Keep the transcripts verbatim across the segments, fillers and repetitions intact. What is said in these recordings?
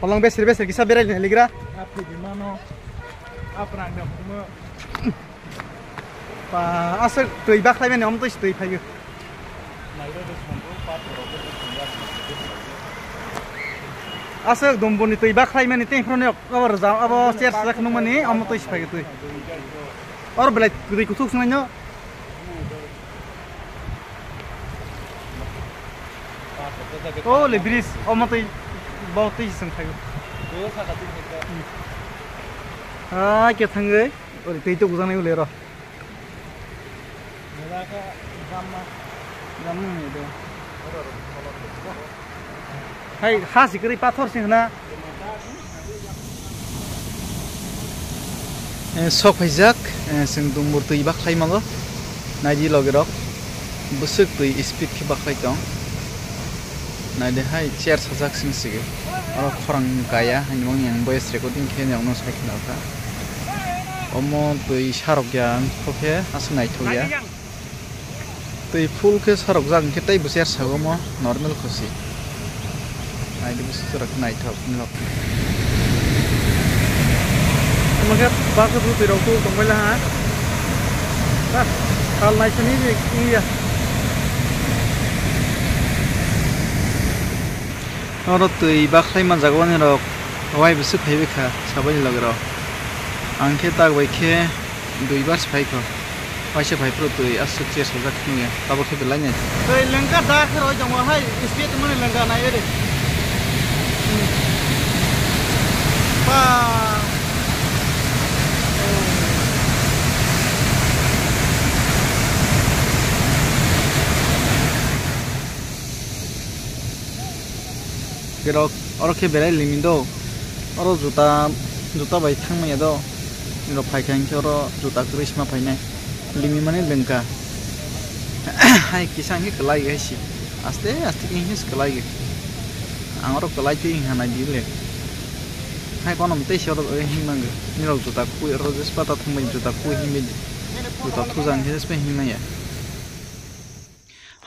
Kolong besir besir kisa berai ni ligra. Aphi di mano. Aprang da mo. Pa aswk twi bakhlai mani om twi twi phayu. Aswk dumbuni twi bakhlai mani tei phrono abo rwjak abo chair sajak nung mani om twi phayu twi. Or belai twi kuthuk swnai no. O le bridge, o matwi, bo twi song thago. Ah, ke thangwi, o le twi to gujang nai le ro. Hai, ha sikri pathor sing na. Eh, sok phaijak, eh, chwng dumbur twi bakhlai mago. Naidi logi rok. Bwswk twi speed khe bakhlai tong. Naidi hai chair sajak sing sigi. Oro khorang kaya, hani mong yang voice recording khe nokno sai khna kha. Omo twi sarok ya, wngkha khe aswk naithok ya. Twi full khe sarok jak hwnkhe tei bo chersa omo normal kho se. Naidi bwswk chwrak naithok hinlok. Omo khe bus o bwtwi rok tu tongbai la ha. Bas, sal naisani wngya. Oro twi bakhlai manjak o nini rok wai bwswk phaibai kha sabai ni logi rok. Ang khe tak bai khe dui bar se phai kho. Waisa phai phuru twi aswk cher sajak nungya, tabuk khe belai nai. Tei lengka da khe roi tongo hai, speed mani lengka nai ere. Ba. Gerok oro khe berai limi do. Oro juta, juta bai thangmaya do. Nirok phaikha hinkhe oro juta kwrwi sima phainai. Limi mani lengka. Hai kisa hinkhe kwlai hai si. Aste aste khe hinkhe se kwlai. Ang oro kwlai twi hinkha nai di le. Hai kono tei se oro himnang. Nirok juta kui oro jespata thangbai juta kui himbai di. Juta thuja hinkhe jespa himnaya.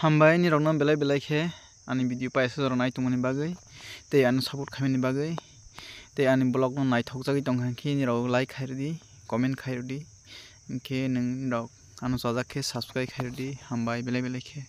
Hambai nirokno belai belai khe ani video paisa jora nai tongmani bagwi tei ano support khaimani bagwi tei ani vlog no naithok jagwi tongkha hinkhe nirok like khairwdi, comment khairwdi, hinkhe nirok ano chajak khe subscribe khairwdi, hambai belai belai khe.